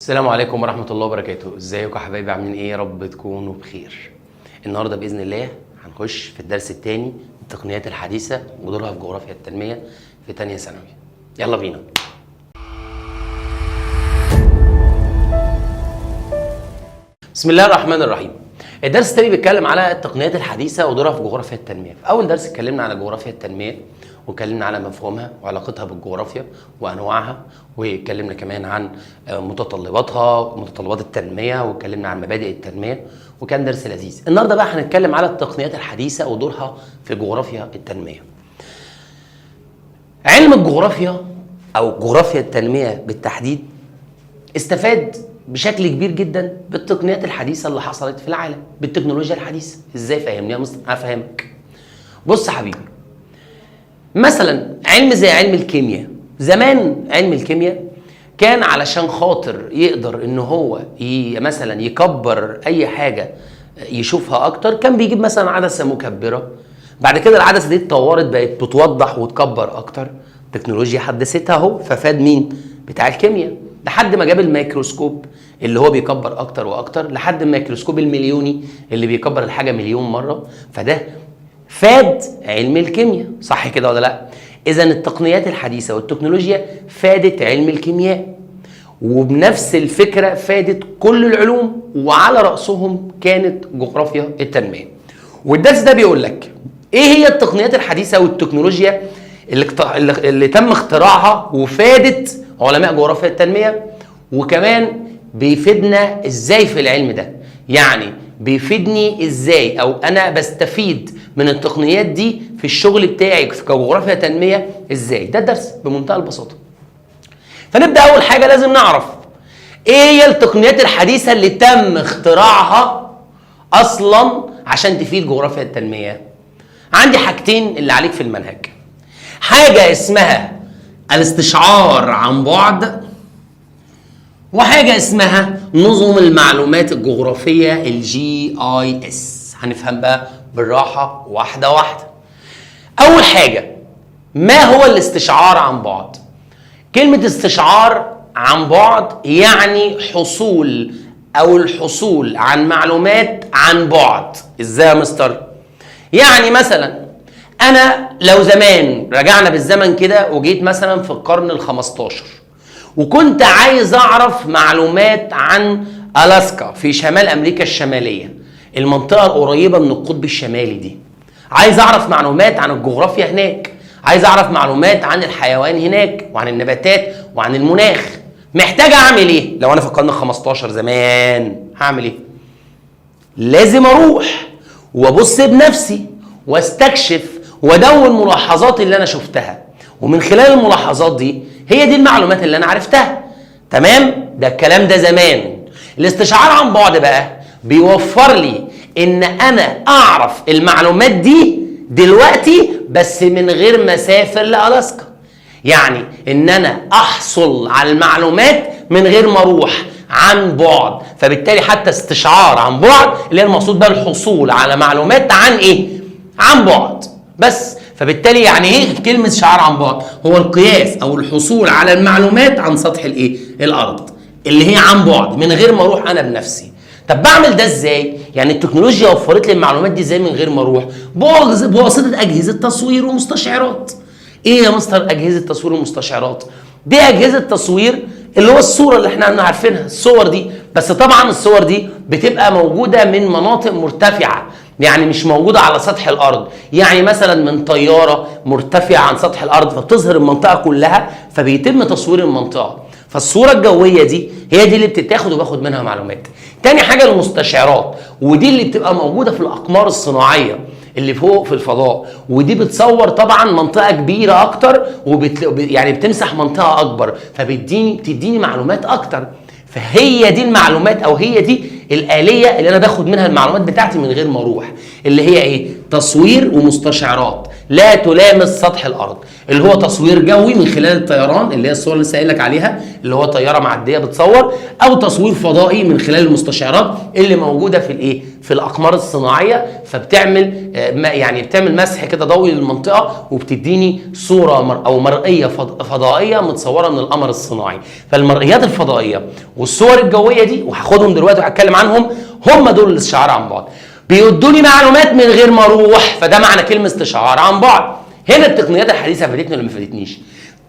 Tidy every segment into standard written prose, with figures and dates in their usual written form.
السلام عليكم ورحمة الله وبركاته. ازيكم يا حبايبي؟ عاملين ايه؟ يا رب تكونوا بخير. النهارده بإذن الله هنخش في الدرس الثاني، التقنيات الحديثة ودورها في جغرافيا التنمية في تانية ثانوي. يلا بينا. بسم الله الرحمن الرحيم. الدرس الثاني بيتكلم على التقنيات الحديثة ودورها في جغرافيا التنمية. في أول درس اتكلمنا على جغرافيا التنمية، واتكلمنا على مفهومها وعلاقتها بالجغرافيا وأنواعها، واتكلمنا كمان عن متطلباتها، متطلبات التنمية، واتكلمنا عن مبادئ التنمية، وكان درس لذيذ. النهارده بقى هنتكلم على التقنيات الحديثة ودورها في جغرافيا التنمية. علم الجغرافيا أو جغرافيا التنمية بالتحديد استفاد بشكل كبير جدا بالتقنيات الحديثة اللي حصلت في العالم، بالتكنولوجيا الحديثة. ازاي؟ فاهمني يا مستر؟ هفهمك. بص يا حبيبي، مثلا علم زي علم الكيمياء، زمان علم الكيمياء كان علشان خاطر يقدر ان هو مثلا يكبر اي حاجة يشوفها اكتر، كان بيجيب مثلا عدسة مكبره. بعد كده العدسة دي اتطورت، بقت بتوضح وتكبر اكتر، تكنولوجيا حدثتها اهو، ففاد مين؟ بتاع الكيمياء. لحد ما جاب الميكروسكوب اللي هو بيكبر اكتر واكتر، لحد الميكروسكوب المليوني اللي بيكبر الحاجة مليون مرة، فده فاد علم الكيمياء. صح كده ولا لا؟ اذا التقنيات الحديثة والتكنولوجيا فادت علم الكيمياء، وبنفس الفكرة فادت كل العلوم، وعلى راسهم كانت جغرافيا التنمية. والدرس ده بيقول لك ايه هي التقنيات الحديثة والتكنولوجيا اللي تم اختراعها وفادت علماء جغرافيا التنمية، وكمان بيفيدنا ازاي في العلم ده. يعني بيفيدني ازاي، او انا بستفيد من التقنيات دي في الشغل بتاعي في جغرافيا تنمية ازاي. ده الدرس بمنتهى البساطة. فنبدا اول حاجة لازم نعرف ايه هي التقنيات الحديثة اللي تم اختراعها اصلا عشان تفيد جغرافيا التنمية. عندي حاجتين اللي عليك في المنهج، حاجة اسمها الاستشعار عن بعد، وحاجه اسمها نظم المعلومات الجغرافية ال GIS. هنفهم بقى بالراحة واحدة واحدة. اول حاجة، ما هو الاستشعار عن بعد؟ كلمة استشعار عن بعد يعني حصول او الحصول عن معلومات عن بعد. ازاي يا مستر؟ يعني مثلا انا لو زمان رجعنا بالزمن كده وجيت مثلا في القرن ال15 وكنت عايز اعرف معلومات عن الاسكا في شمال امريكا الشمالية، المنطقة القريبة من القطب الشمالي دي، عايز اعرف معلومات عن الجغرافيا هناك، عايز اعرف معلومات عن الحيوان هناك وعن النباتات وعن المناخ، محتاج اعمل ايه؟ لو انا في القرن ال15 زمان هعمل ايه؟ لازم اروح وابص بنفسي واستكشف وادون ملاحظاتي اللي انا شفتها، ومن خلال الملاحظات دي هي دي المعلومات اللي انا عرفتها. تمام؟ ده الكلام ده زمان. الاستشعار عن بعد بقى بيوفر لي ان انا اعرف المعلومات دي دلوقتي بس من غير ما اسافر لالاسكا. يعني ان انا احصل على المعلومات من غير ما اروح عن بعد، فبالتالي حتى استشعار عن بعد اللي هي المقصود بقى الحصول على معلومات عن ايه؟ عن بعد بس. فبالتالي يعني ايه كلمة استشعار عن بعد؟ هو القياس او الحصول على المعلومات عن سطح الايه؟ الارض، اللي هي عن بعد من غير ما اروح انا بنفسي. طب بعمل ده ازاي؟ يعني التكنولوجيا وفرت لي المعلومات دي ازاي من غير ما اروح؟ بواسطة اجهزة تصوير ومستشعرات. ايه يا مستر اجهزة تصوير ومستشعرات؟ دي اجهزة تصوير اللي هو الصورة اللي احنا عارفينها، الصور دي، بس طبعا الصور دي بتبقى موجودة من مناطق مرتفعة، يعني مش موجودة على سطح الارض، يعني مثلا من طيارة مرتفعة عن سطح الارض فبتظهر المنطقة كلها، فبيتم تصوير المنطقة. فالصورة الجوية دي هي دي اللي بتتاخد وباخد منها معلومات. تاني حاجة المستشعرات، ودي اللي بتبقى موجودة في الاقمار الصناعية اللي فوق في الفضاء، ودي بتصور طبعا منطقة كبيرة اكتر، يعني بتمسح منطقة اكبر، فبتديني معلومات اكتر. فهي دي المعلومات او هي دي الآلية اللي انا باخد منها المعلومات بتاعتي من غير ما اروح، اللي هي ايه؟ تصوير ومستشعرات لا تلامس سطح الارض. اللي هو تصوير جوي من خلال الطيران اللي هي الصور اللي لسه قايل لك عليها، اللي هو طيارة معدية بتصور، او تصوير فضائي من خلال المستشعرات اللي موجودة في الايه؟ في الاقمار الصناعية، فبتعمل يعني بتعمل مسح كده ضوئي للمنطقة وبتديني صوره او مرئية فضائية متصورة من القمر الصناعي. فالمرئيات الفضائية والصور الجوية دي، وهاخدهم دلوقتي وهتكلم عنهم، هم دول الاستشعار عن بعد، بيدوني معلومات من غير ما اروح. فده معنى كلمة استشعار عن بعد. هنا التقنيات الحديثة فادتني ولا ما فادتنيش؟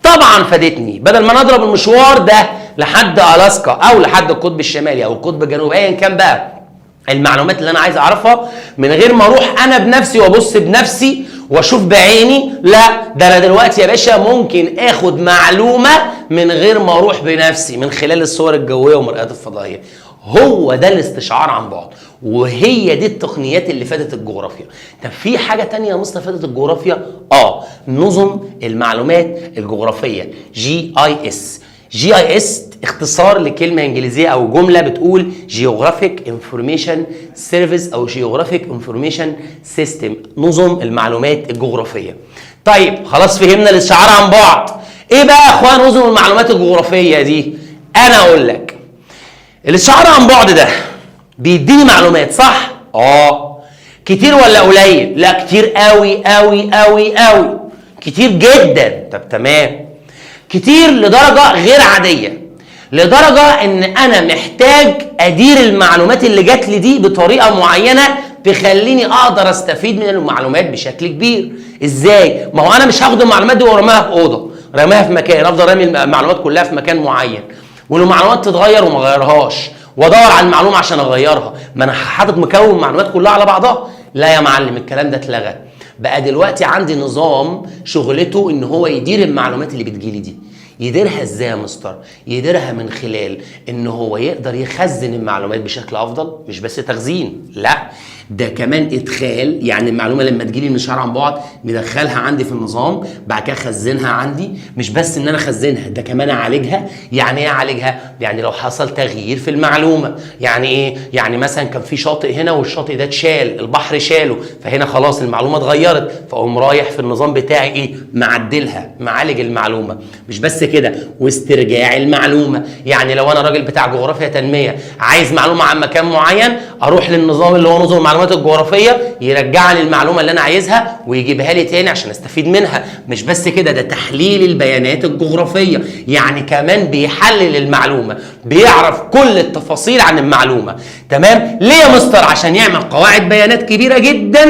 طبعا فادتني. بدل ما نضرب المشوار ده لحد الاسكا او لحد القطب الشمالي او القطب الجنوبي، ايا كان بقى المعلومات اللي انا عايز اعرفها، من غير ما اروح انا بنفسي وابص بنفسي واشوف بعيني، لا ده انا دلوقتي يا باشا ممكن اخد معلومة من غير ما اروح بنفسي من خلال الصور الجوية والمرئيات الفضائية. هو ده الاستشعار عن بعد، وهي دي التقنيات اللي فادت الجغرافيا. طب في حاجة تانية يا مصطفى فادت الجغرافيا؟ نظم المعلومات الجغرافية، جي اي اس. جي اي اس اختصار لكلمة انجليزية او جملة بتقول Geographic Information Service او Geographic Information System، نظم المعلومات الجغرافية. طيب خلاص فهمنا الاستشعار عن بعد. ايه بقى يا اخوان نظم المعلومات الجغرافية دي؟ انا اقول لك، الاستشعار عن بعد ده بيديني معلومات، صح؟ كتير ولا قليل؟ لا كتير قوي قوي قوي قوي، كتير جدا. طب تمام، كتير لدرجة غير عادية، لدرجة ان انا محتاج ادير المعلومات اللي جات لي دي بطريقة معينة تخليني اقدر استفيد من المعلومات بشكل كبير. ازاي؟ ما هو انا مش هاخد المعلومات دي وارميها في اوضة، رميها في مكان، افضل رامي المعلومات كلها في مكان معين، والمعلومات تتغير وما اغيرهاش، وادور على المعلومة عشان اغيرها، ما انا حاطط مكون المعلومات كلها على بعضها. لا يا معلم، الكلام ده اتلغى. بقى دلوقتي عندي نظام شغلته ان هو يدير المعلومات اللي بتجيلي دي. يديرها ازاي يا مستر؟ يديرها من خلال ان هو يقدر يخزن المعلومات بشكل افضل، مش بس تخزين، لا ده كمان ادخال. يعني المعلومة لما تجيلي من الشارع عن بعد ندخلها عندي في النظام، بعد كده اخزنها عندي. مش بس ان انا اخزنها، ده كمان اعالجها. يعني ايه اعالجها؟ يعني لو حصل تغيير في المعلومة. يعني ايه؟ يعني مثلا كان في شاطئ هنا والشاطئ ده اتشال، البحر شاله، فهنا خلاص المعلومة اتغيرت، فاقوم رايح في النظام بتاعي ايه؟ معدلها، معالج المعلومة. مش بس كده، واسترجاع المعلومة. يعني لو انا راجل بتاع جغرافيا تنمية عايز معلومة عن مكان معين، اروح للنظام اللي هو نظم المعلومات الجغرافية يرجع لي المعلومة اللي انا عايزها ويجيبها لي تاني عشان استفيد منها. مش بس كده، ده تحليل البيانات الجغرافية، يعني كمان بيحلل المعلومة، بيعرف كل التفاصيل عن المعلومة. تمام؟ ليه يا مستر؟ عشان يعمل قواعد بيانات كبيرة جدا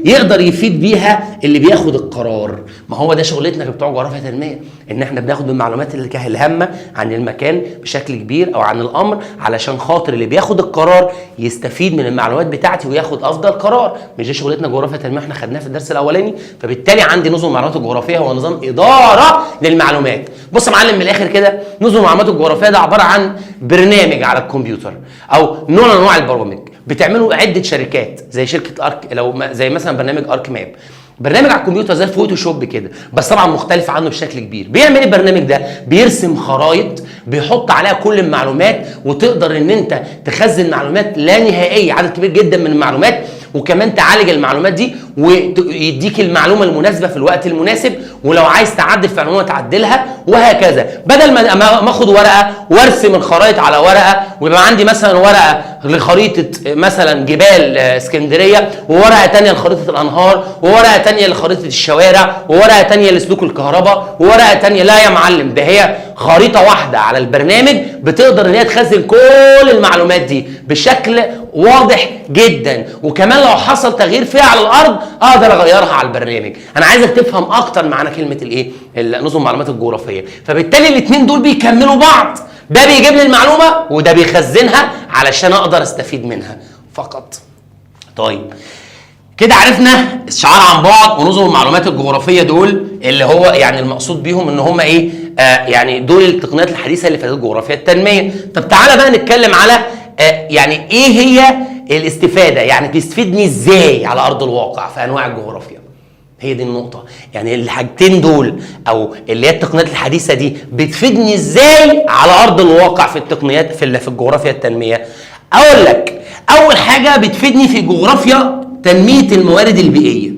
يقدر يفيد بيها اللي بياخد القرار. ما هو ده شغلتنا كبتوع جغرافيا تنمية، ان احنا بناخد المعلومات اللي الهامة عن المكان بشكل كبير او عن الامر، علشان خاطر اللي بياخد القرار يستفيد من المعلومات بتاعتي وياخد افضل قرار. مش دي شغلتنا جغرافيا تنمية، احنا خدناها في الدرس الاولاني. فبالتالي عندي نظم المعلومات الجغرافية هو نظام ادارة للمعلومات. بص يا معلم، من الاخر كده نظم المعلومات الجغرافية ده عبارة عن برنامج على الكمبيوتر او نوع من انواع البرامج بتعمله عده شركات، زي شركة Arc، لو زي مثلا برنامج ArcMap، برنامج على الكمبيوتر زي ال Photoshop كده، بس طبعا مختلف عنه بشكل كبير. بيعمل ايه البرنامج ده؟ بيرسم خرايط، بيحط عليها كل المعلومات، وتقدر ان انت تخزن معلومات لا نهائية، عدد كبير جدا من المعلومات، وكمان تعالج المعلومات دي ويديك المعلومة المناسبة في الوقت المناسب، ولو عايز تعدل في معلومة تعدلها وهكذا. بدل ما اخد ورقة وارسم الخرايط على ورقة، ويبقى عندي مثلا ورقة لخريطه مثلا جبال اسكندرية، وورقة ثانية لخريطه الانهار، وورقة ثانية لخريطه الشوارع، وورقة ثانية لسلوك الكهرباء، وورقة ثانية. لا يا معلم، ده هي خريطة واحدة على البرنامج بتقدر ان هي تخزن كل المعلومات دي بشكل واضح جدا، وكمان لو حصل تغيير فيها على الارض اقدر اغيرها على البرنامج. انا عايزك تفهم اكتر معنى كلمة الايه؟ نظم المعلومات الجغرافية. فبالتالي الاثنين دول بيكملوا بعض، ده بيجيب لي المعلومة وده بيخزنها علشان اقدر استفيد منها فقط. طيب كده عرفنا استشعار عن بعد ونظم المعلومات الجغرافية، دول اللي هو يعني المقصود بيهم ان هم ايه؟ يعني دول التقنيات الحديثة اللي في الجغرافيا التنمية. طب تعالى بقى نتكلم على يعني ايه هي الاستفادة، يعني تستفيدني ازاي على ارض الواقع في انواع الجغرافيا. هي دي النقطة، يعني الحاجتين دول او اللي هي التقنيات الحديثة دي بتفيدني ازاي على ارض الواقع في التقنيات في الجغرافيا التنمية. اقول لك اول حاجة بتفيدني في جغرافيا تنمية الموارد البيئية،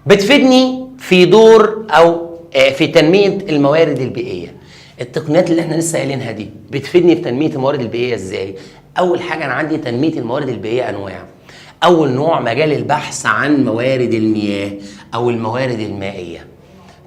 بتفيدني في دور او في تنمية الموارد البيئية. التقنيات اللي احنا لسه قايلينها دي بتفيدني في تنمية الموارد البيئية ازاي؟ اول حاجة انا عندي تنمية الموارد البيئية انواع. اول نوع مجال البحث عن موارد المياه او الموارد المائية.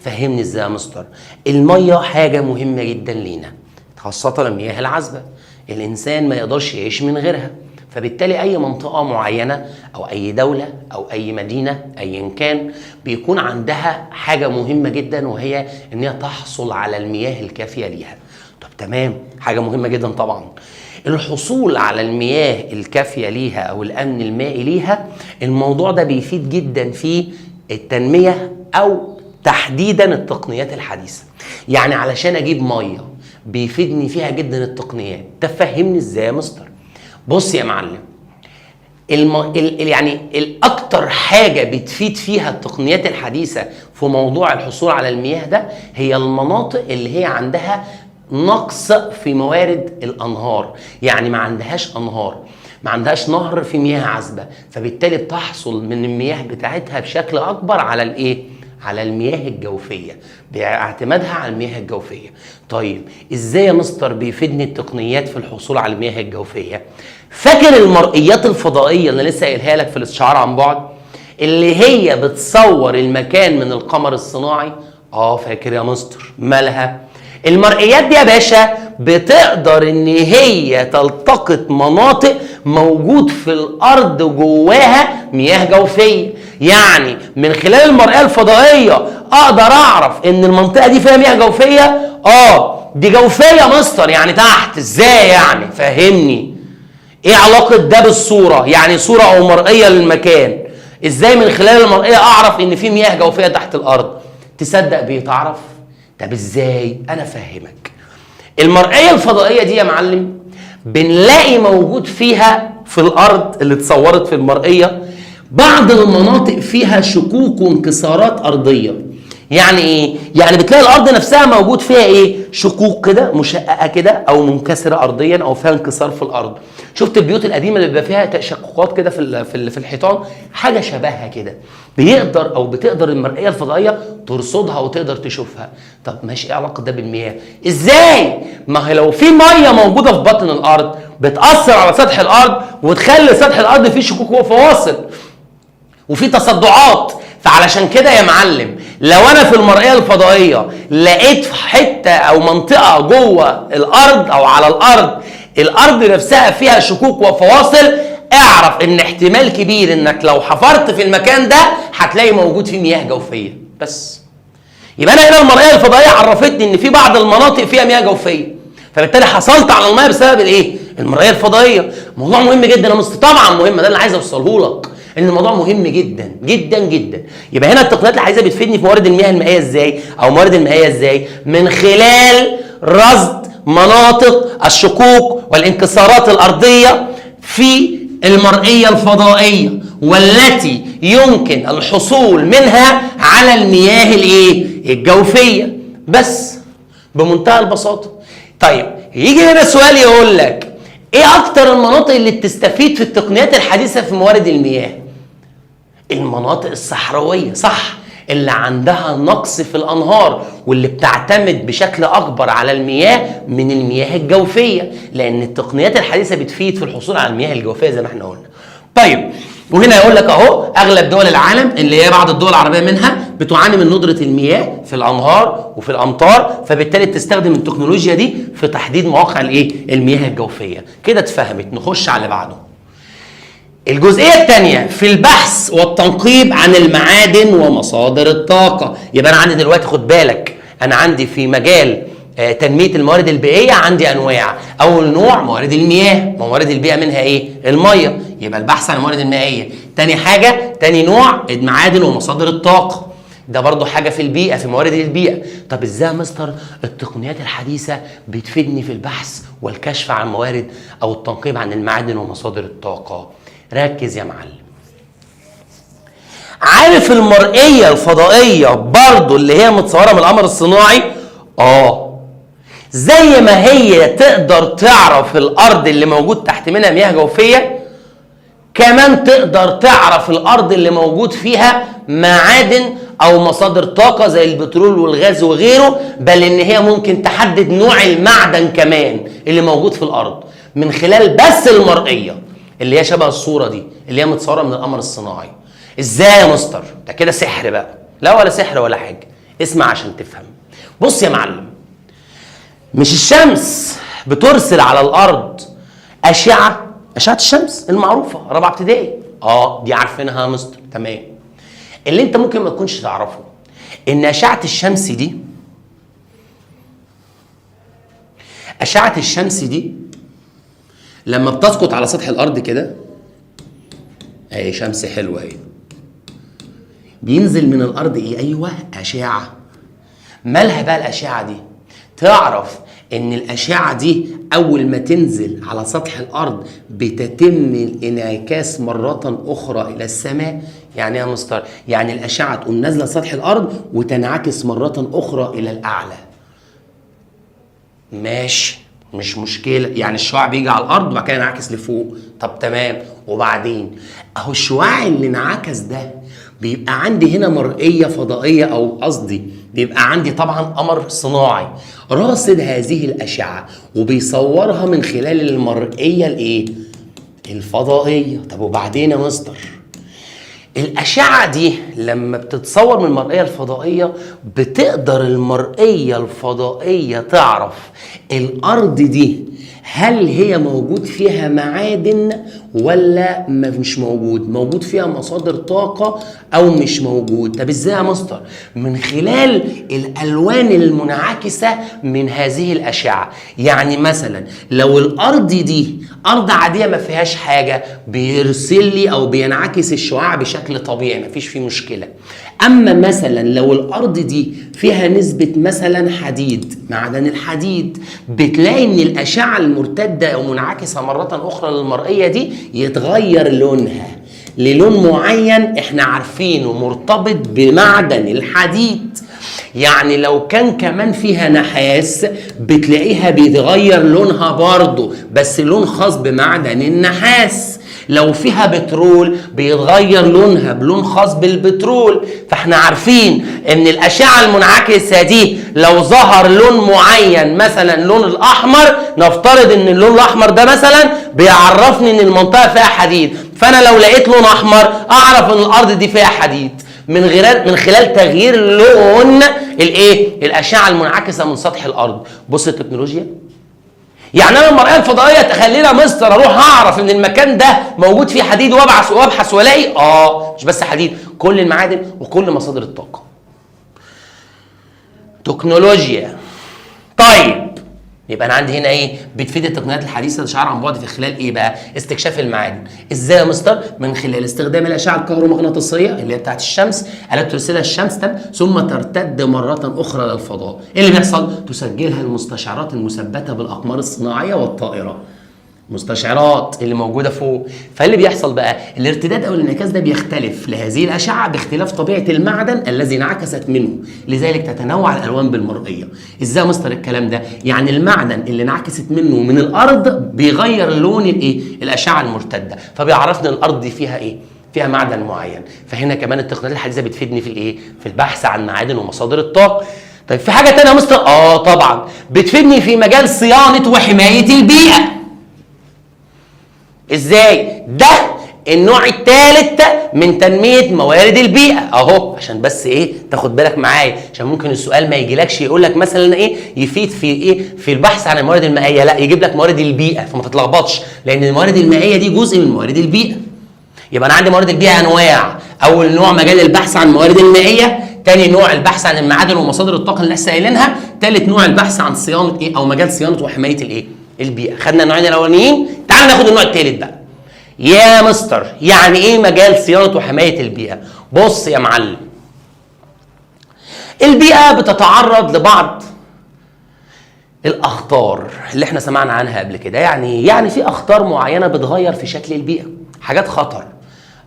فهمني ازاي يا مستر؟ المية حاجة مهمة جدا لينا، خاصة المياه العذبة. الانسان ما يقدرش يعيش من غيرها، فبالتالي اي منطقة معينة او اي دولة او اي مدينة ايا كان بيكون عندها حاجة مهمة جدا، وهي ان هي تحصل على المياه الكافيه ليها. طب تمام، حاجة مهمة جدا طبعا. الحصول على المياه الكافيه ليها او الامن المائي ليها، الموضوع ده بيفيد جدا في التنمية او تحديدا التقنيات الحديثة. يعني علشان اجيب مية بيفيدني فيها جدا التقنيات. تفهمني ازاي يا مستر؟ بص يا معلم، يعني الاكتر حاجة بتفيد فيها التقنيات الحديثة في موضوع الحصول على المياه ده هي المناطق اللي هي عندها نقص في موارد الانهار، يعني ما عندهاش انهار، ما عندهاش نهر في مياه عذبه، فبالتالي بتحصل من المياه بتاعتها بشكل اكبر على الايه؟ على المياه الجوفيه، باعتمادها على المياه الجوفيه. طيب ازاي يا مستر بيفيدني التقنيات في الحصول على المياه الجوفيه؟ فاكر المرئيات الفضائية اللي لسه قايلها لك في الاستشعار عن بعد، اللي هي بتصور المكان من القمر الصناعي؟ فاكر يا مستر. مالها المرئيات دي يا باشا؟ بتقدر ان هي تلتقط مناطق موجود في الارض جواها مياه جوفيه. يعني من خلال المرئية الفضائية اقدر اعرف ان المنطقة دي فيها مياه جوفيه. دي جوفيه يا مستر، يعني تحت. ازاي يعني؟ فهمني ايه علاقة ده بالصورة؟ يعني صوره او مرئية للمكان، ازاي من خلال المرئية اعرف ان في مياه جوفيه تحت الارض؟ تصدق بيتعرف؟ طب ازاي؟ انا فاهمك. المرئية الفضائية دي يا معلم بنلاقي موجود فيها في الارض اللي اتصورت في المرئية بعض المناطق فيها شكوك وانكسارات ارضية. يعني ايه؟ يعني بتلاقي الارض نفسها موجود فيها ايه؟ شقوق كده مشققه كده او منكسره ارضيا او فيها انكسار في الارض. شفت البيوت القديمة اللي بيبقى فيها تشققات كده في الحيطان؟ حاجة شبهها كده. بيقدر او بتقدر المرئية الفضائية ترصدها وتقدر تشوفها. طب ماشي، ايه علاقة ده بالمياه؟ ازاي؟ ما هي لو في مية موجودة في بطن الارض بتاثر على سطح الارض وتخلي سطح الارض فيه شقوق وفواصل وفي تصدعات. فعلشان كده يا معلم لو انا في المرئية الفضائية لقيت في حتة او منطقة جوه الارض او على الارض، الارض نفسها فيها شكوك وفواصل، اعرف ان احتمال كبير انك لو حفرت في المكان ده هتلاقي موجود فيه مياه جوفيه. بس يبقى انا هنا المرئية الفضائية عرفتني ان في بعض المناطق فيها مياه جوفيه، فبالتالي حصلت على المياه بسبب الايه؟ المرئية الفضائية. موضوع مهم جدا يا مستر، طبعا مهم، ده اللي عايز اوصله لك، ان الموضوع مهم جدا جدا جدا. يبقى هنا التقنيات الحديثة بتفيدني في موارد المياه المائية ازاي؟ او موارد المائية ازاي؟ من خلال رصد مناطق الشقوق والانكسارات الارضية في المرئية الفضائية، والتي يمكن الحصول منها على المياه الايه؟ الجوفيه. بس بمنتهى البساطة. طيب يجي هنا سؤال يقول لك ايه اكتر المناطق اللي بتستفيد في التقنيات الحديثة في موارد المياه؟ المناطق الصحراوية، صح، اللي عندها نقص في الانهار واللي بتعتمد بشكل اكبر على المياه من المياه الجوفيه، لان التقنيات الحديثة بتفيد في الحصول على المياه الجوفيه زي ما احنا قلنا. طيب وهنا يقول لك اهو اغلب دول العالم اللي هي بعض الدول العربية منها بتعاني من ندره المياه في الانهار وفي الامطار، فبالتالي بتستخدم التكنولوجيا دي في تحديد مواقع الايه؟ المياه الجوفيه. كده اتفهمت. نخش على اللي بعده. الجزئية الثانية في البحث والتنقيب عن المعادن ومصادر الطاقة. يبقى انا عندي دلوقتي، خد بالك، انا عندي في مجال تنمية الموارد البيئية عندي انواع. اول نوع موارد المياه، موارد البيئة منها ايه؟ المية، يبقى البحث عن الموارد المائية. تاني حاجة، تاني نوع المعادن ومصادر الطاقة، ده برضو حاجة في البيئة، في موارد البيئة. طب ازاي يا مستر التقنيات الحديثة بتفيدني في البحث والكشف عن موارد او التنقيب عن المعادن ومصادر الطاقة؟ ركز يا معلم. عارف المرئية الفضائية برضو اللي هي متصورة من القمر الصناعي؟ زي ما هي تقدر تعرف الارض اللي موجود تحت منها مياه جوفيه، كمان تقدر تعرف الارض اللي موجود فيها معادن او مصادر طاقة زي البترول والغاز وغيره، بل ان هي ممكن تحدد نوع المعدن كمان اللي موجود في الارض من خلال بس المرئية اللي هي شبه الصورة دي اللي هي متصورة من القمر الصناعي. ازاي يا مستر؟ ده كده سحر بقى. لا ولا سحر ولا حاجة، اسمع عشان تفهم. بص يا معلم، مش الشمس بترسل على الارض اشعه الشمس المعروفة رابعه ابتدائي، دي عارفينها يا مستر، تمام. اللي انت ممكن ما تكونش تعرفه ان اشعه الشمس دي، اشعه الشمس دي لما بتسقط على سطح الارض كده، اهي شمس حلوة اهي، بينزل من الارض ايه؟ ايوه اشعه. مالها بقى الاشعة دي؟ تعرف ان الاشعة دي اول ما تنزل على سطح الارض بتتم الانعكاس مرة اخرى الى السماء. يعني ايه يا مستر؟ يعني الاشعة تقوم نازله سطح الارض وتنعكس مرة اخرى الى الاعلى. ماشي، مش مشكلة، يعني الشعاع بيجي على الارض وبعد كده ينعكس لفوق. طب تمام، وبعدين اهو الشعاع اللي انعكس ده بيبقى عندي هنا مرئية فضائية، او قصدي بيبقى عندي طبعا قمر صناعي راصد هذه الاشعة وبيصورها من خلال المرئية الايه؟ الفضائية. طب وبعدين يا مستر؟ الاشعة دي لما بتتصور من المرئية الفضائية بتقدر المرئية الفضائية تعرف الارض دي هل هي موجود فيها معادن ولا مش موجود، موجود فيها مصادر طاقة أو مش موجود. طب إزاي يا مستر؟ من خلال الألوان المنعكسة من هذه الأشعة. يعني مثلا لو الأرض دي أرض عادية ما فيهاش حاجة، بيرسل لي أو بينعكس الشعاع بشكل طبيعي، ما فيش فيه مشكلة. أما مثلا لو الأرض دي فيها نسبة مثلا حديد، معدن الحديد، بتلاقي إن الأشعة المرتدة أو منعكسة مرة أخرى للمرئية دي يتغير لونها للون معين احنا عارفينه مرتبط بمعدن الحديد. يعني لو كان كمان فيها نحاس بتلاقيها بيتغير لونها برضه، بس لون خاص بمعدن النحاس. لو فيها بترول بيتغير لونها بلون خاص بالبترول. فاحنا عارفين ان الاشعة المنعكسه دي لو ظهر لون معين، مثلا لون الاحمر، نفترض ان اللون الاحمر ده مثلا بيعرفني ان المنطقة فيها حديد، فانا لو لقيت لون احمر اعرف ان الارض دي فيها حديد من خلال تغيير لون الايه؟ الاشعة المنعكسه من سطح الارض. بص التكنولوجيا. يعني انا المرئية الفضائية تخلينا مستر اروح اعرف ان المكان ده موجود فيه حديد وابحث وابحث والاقي مش بس حديد، كل المعادن وكل مصادر الطاقة. تكنولوجيا. طيب يبقى انا عندي هنا ايه؟ بتفيد التقنيات الحديثة للاشعار عن بعد في خلال ايه بقى؟ استكشاف المعادن. ازاي يا مستر؟ من خلال استخدام الاشعة الكهرومغناطيسيه اللي هي بتاعت الشمس، التي ترسلها الشمس ثم ترتد مرة اخرى للفضاء. ايه اللي بيحصل؟ تسجلها المستشعرات المثبتة بالاقمار الصناعية والطائرة. مستشعرات اللي موجودة فوق. فاللي بيحصل بقى الارتداد او الانعكاس ده بيختلف لهذه الاشعة باختلاف طبيعة المعدن الذي انعكست منه، لذلك تتنوع الالوان بالمرئيه. ازاي يا مستر الكلام ده؟ يعني المعدن اللي انعكست منه من الارض بيغير لون الايه؟ الاشعة المرتدة، فبيعرفنا الارض دي فيها ايه؟ فيها معدن معين. فهنا كمان التقنيات الحديثة بتفيدني في الايه؟ في البحث عن معادن ومصادر الطاقة. طيب في حاجة ثانية يا مستر؟ طبعا بتفيدني في مجال صيانة وحماية البيئة. ازاي؟ ده النوع الثالث من تنمية موارد البيئة اهو، عشان بس ايه تاخد بالك معايا، عشان ممكن السؤال ما يجيلكش يقول لك مثلا ايه يفيد في ايه في البحث عن الموارد المائية، لا يجيب لك موارد البيئة، فما تتلخبطش لان الموارد المائية دي جزء من موارد البيئة. يبقى انا عندي موارد البيئة انواع، اول نوع مجال البحث عن الموارد المائية، تاني نوع البحث عن المعادن ومصادر الطاقة اللي لسه قايلينها، تالت نوع البحث عن صيانة ايه او مجال صيانة وحماية الايه البيئة. خدنا النوعين الاولانيين، تعال ناخد النوع الثالث بقى. يا مستر يعني ايه مجال صيانة وحماية البيئة؟ بص يا معلم، البيئة بتتعرض لبعض الاخطار اللي احنا سمعنا عنها قبل كده. يعني في اخطار معينة بتغير في شكل البيئة، حاجات خطر،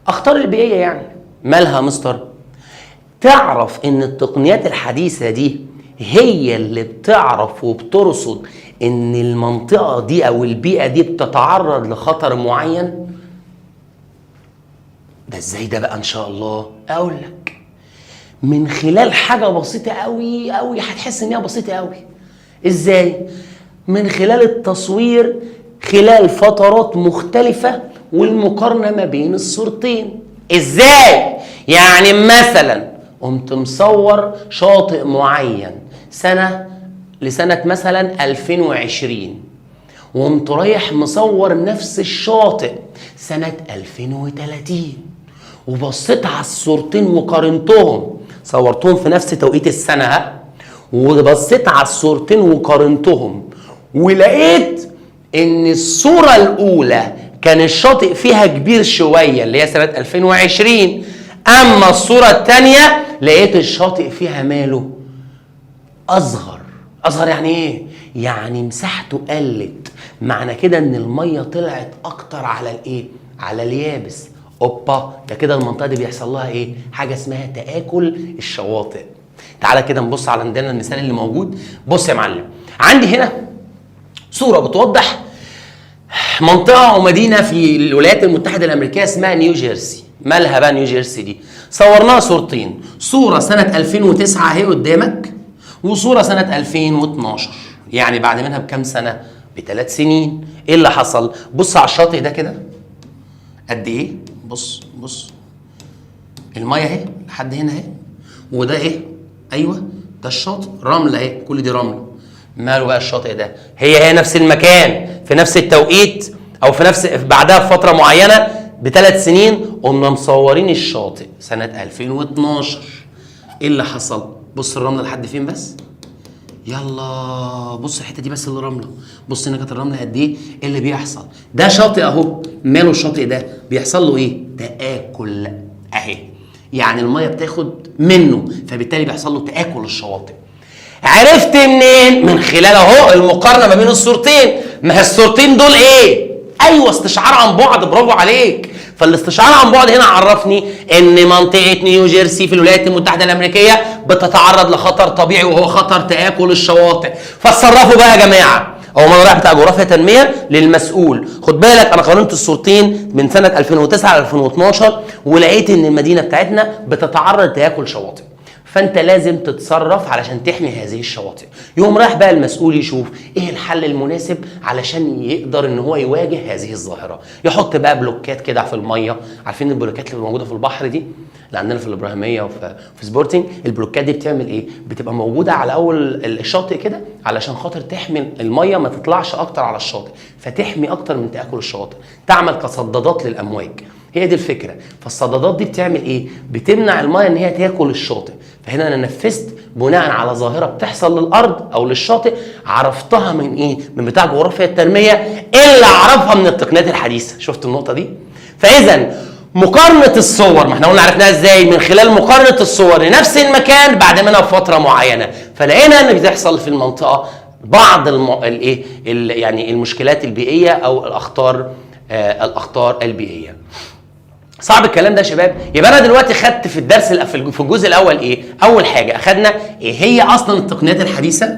اخطار البيئية. يعني مالها مستر؟ تعرف ان التقنيات الحديثة دي هي اللي بتعرف وبترصد ان المنطقة دي او البيئة دي بتتعرض لخطر معين. ده ازاي ده بقى ان شاء الله؟ اقول لك من خلال حاجة بسيطة قوي قوي، هتحس ان هي بسيطة قوي. ازاي؟ من خلال التصوير خلال فترات مختلفة والمقارنة ما بين الصورتين. ازاي؟ يعني مثلا قمت مصور شاطئ معين سنة لسنة مثلا 2020، وقمت رايح مصور نفس الشاطئ سنة 2030، وبصيت على الصورتين وقارنتهم، صورتهم في نفس توقيت السنة ها، وبصيت على الصورتين وقارنتهم، ولقيت ان الصورة الأولى كان الشاطئ فيها كبير شوية اللي هي سنة 2020، أما الصورة الثانية لقيت الشاطئ فيها ماله؟ أصغر. أصغر يعني إيه؟ يعني مساحته قلت، معنى كده إن المية طلعت أكتر على الإيه؟ على اليابس. أوبا، ده كده المنطقة دي بيحصل لها إيه؟ حاجة اسمها تآكل الشواطئ. تعالى كده نبص على عندنا المثال اللي موجود. بص يا معلم، عندي هنا صورة بتوضح منطقة ومدينة في الولايات المتحدة الأمريكية اسمها نيو جيرسي. مالها بقى نيو جيرسي دي؟ صورناها صورتين، صورة سنة 2009 اهي قدامك، وصورة سنة 2012، يعني بعد منها بكام سنة؟ ب3 سنين. ايه اللي حصل؟ بص على الشاطئ ده كده قد ايه؟ بص بص، المية اهي لحد هنا اهي، وده ايه؟ ايوه ده الشاطئ، رملة اهي، كل دي رملة. ماله بقى الشاطئ ده؟ هي نفس المكان في نفس التوقيت، او في نفس بعدها بفترة معينة ب3 سنين، قمنا مصورين الشاطئ سنة 2012. ايه اللي حصل؟ بص الرملة لحد فين بس، يلا بص الحتة دي بس اللي رملة، بص هنا كانت الرملة قد ايه. ايه اللي بيحصل؟ ده شاطئ اهو، ماله الشاطئ ده؟ بيحصل له ايه؟ تآكل اهي، يعني المية بتاخد منه، فبالتالي بيحصل له تآكل الشواطئ. عرفت منين؟ من خلال اهو المقارنة ما بين الصورتين. ما هي الصورتين دول ايه؟ ايوه استشعار عن بعد، برافو عليك. فالاستشعار عن بعد هنا عرفني ان منطقة نيو جيرسي في الولايات المتحدة الامريكية بتتعرض لخطر طبيعي، وهو خطر تآكل الشواطئ. فاتصرفوا بقى يا جماعة. هو انا رايح بتاع جغرافيا تنمية للمسؤول، خد بالك انا قارنت الصورتين من سنة 2009 ل 2012، ولقيت ان المدينة بتاعتنا بتتعرض لتآكل شواطئ، فانت لازم تتصرف علشان تحمي هذه الشواطئ. يقوم رايح بقى المسؤول يشوف ايه الحل المناسب علشان يقدر ان هو يواجه هذه الظاهرة. يحط بقى بلوكات كده في المية، عارفين البلوكات اللي موجودة في البحر دي اللي عندنا في الابراهيمية وفي سبورتنج؟ البلوكات دي بتعمل ايه؟ بتبقى موجودة على اول الشاطئ كده علشان خاطر تحمي المية ما تطلعش اكتر على الشاطئ، فتحمي اكتر من تاكل الشواطئ، تعمل كصدادات للامواج. هي دي الفكرة. فالصدادات دي بتعمل ايه؟ بتمنع المية ان هي تاكل الشاطئ. فهنا انا نفذت بناء على ظاهره بتحصل للارض او للشاطئ، عرفتها من ايه؟ من بتاع جغرافيا التنمية اللي اعرفها من التقنيات الحديثة. شفت النقطة دي؟ فاذا مقارنة الصور، ما احنا قلنا عرفناها ازاي؟ من خلال مقارنة الصور لنفس المكان بعد منها بفترة معينة، فلقينا ان بتحصل في المنطقة بعض الايه يعني المشكلات البيئية او الاخطار، الاخطار البيئية. صعب الكلام ده يا شباب؟ يبقى انا دلوقتي خدت في الدرس في الجزء الاول ايه؟ اول حاجة اخدنا ايه هي اصلا التقنيات الحديثة؟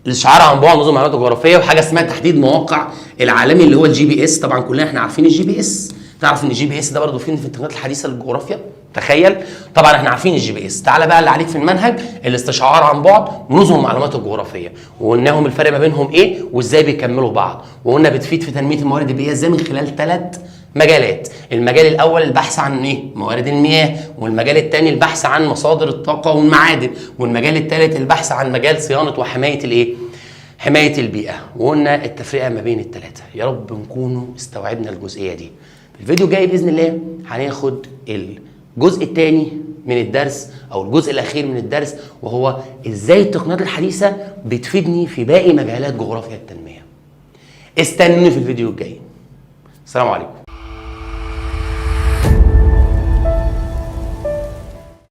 الاستشعار عن بعد، نظم المعلومات الجغرافية، وحاجه اسمها تحديد مواقع العالمي اللي هو ال GPS. طبعا كلنا احنا عارفين ال GPS. تعرف ان ال GPS ده برضه فين في التقنيات الحديثة للجغرافيا؟ تخيل. طبعا احنا عارفين ال GPS. تعالى بقى اللي عليك في المنهج الاستشعار عن بعد ونظم المعلومات الجغرافية، وقلناهم الفرق ما بينهم ايه وازاي بيكملوا بعض، وقلنا بتفيد في تنمية الموارد البيئية ازاي من خلال 3 مجالات. المجال الاول البحث عن ايه؟ موارد المياه، والمجال الثاني البحث عن مصادر الطاقة والمعادن، والمجال الثالث البحث عن مجال صيانة وحماية الايه؟ حماية البيئة. وقلنا التفرقة ما بين الثلاثة. يا رب نكونوا استوعبنا الجزئية دي. في الفيديو الجاي باذن الله هناخد الجزء الثاني من الدرس او الجزء الاخير من الدرس، وهو ازاي التقنيات الحديثة بتفيدني في باقي مجالات جغرافيا التنمية. استنوني في الفيديو الجاي. السلام عليكم.